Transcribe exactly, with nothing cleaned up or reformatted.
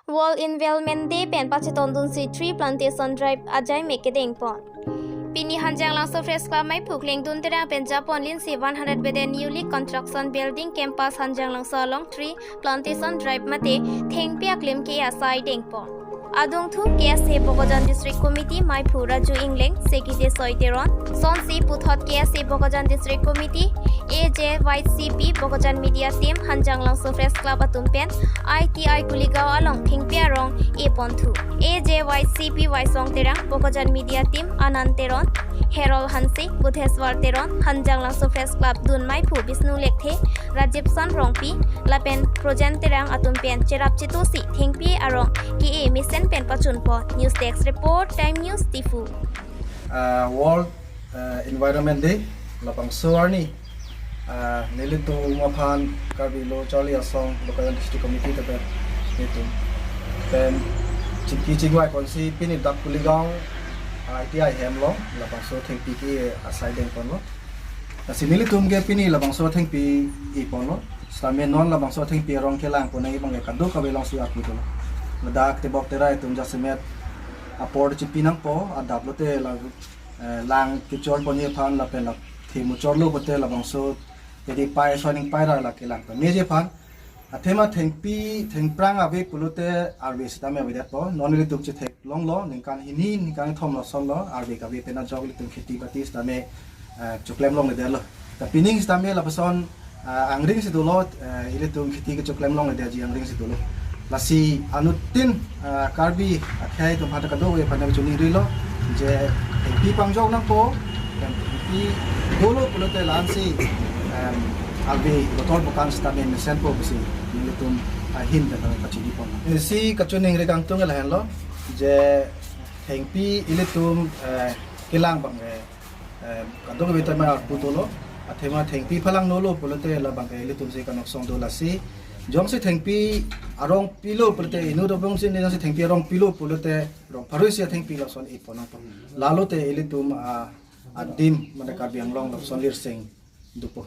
World Environment Day pen pachetongdunsi tree plantation drive ajai mek kedengpon. Pini Hanjanglangso Press Club maiphu Klengdun Terang pen japon linsi one hundred beden newly construction building campus Hanjanglangso along tree plantation drive mate thengpi aklim ke asai dengpon. Adungthu K S A Bokajan District Committee maiphu Raju Engleng, Sekite Soi Teron, sonsi puthot K S A Bokajan District Committee, A J Y C P Bokajan Media Team, Hanjanglangso Press Club atum pen I T I Kuligaon along thengpi arong eponthu. A J Y C P Waisong Terang, Bokajan Media Team Anand Teron, Herol Hanse, Budheswar Teron, Hanjanglangso Press Club dun maiphu Bisnu Lekthe, Rajib Son Rongpi, lapen Projen Terang atum pen cherap chetusi thengpi arong ke-e mesen pen pachunpon. News Desk Report, Time News, Diphu. Ah, World ah, Environment Day labangso arni, ah, nelitum aphan Karbi Lo Charli Asong Bokajan District Committee tepe nelitum pen chingki chingvai konsi pini dak Kuligaon I T I hem along labangso thengpi ke asai dengponlo. Lasi nelitum ke pini labangso thengpi eponlo. Sitame non labangso thengpi arong kelangpon nangji abang ke kadokave alongsi arpu dolo. Ladak tebok terai atum jasemet apor chipi nangpo, adap lote la, eh, lang kechorponji aphan lapen la the muchorlo pote labangso jadi pai soning pai ra la kelangponji aphan. Athema thengpi thengphrang ave pulote arve sitame avedetpo. Non nelitum chetheklonglo, ningkan hini ningkan kethom lasonlo arve kave pen ajok ilitum kheti bati sitame, eh, choklem longledetlo. Ta pining sitame lapuson, ah, angring si dolo, eh, ilitum kheti kechoklem longledetji angring si dolo. Lasi anuttin, ah, Karbi akhei atum aphan ta kadokave aphan ta choningrilo je thengpi pangjok nangpo, thengpi dolo pulote la-ansi, em, arve botol bokan sitame mesenpo pusi nelitum ahin pen ta pachinipon. Isi kachiningri kangtung lahenlo je thengpi ilitum, eh, kelang abang, eh, eh, kadokave ta ma arpu dolo. Athema thengpi phalang nolo pulote labang ke ilitum si kanoksong do. Lasi jongsi thengpi arong pilo pulote inut abang si jongsi thengpi arong pilo pulote rong pharui si thengpi lason epon nangpo. Lalote ilitum, ah, adim mane Karbi Anglong lason lirseng dopo.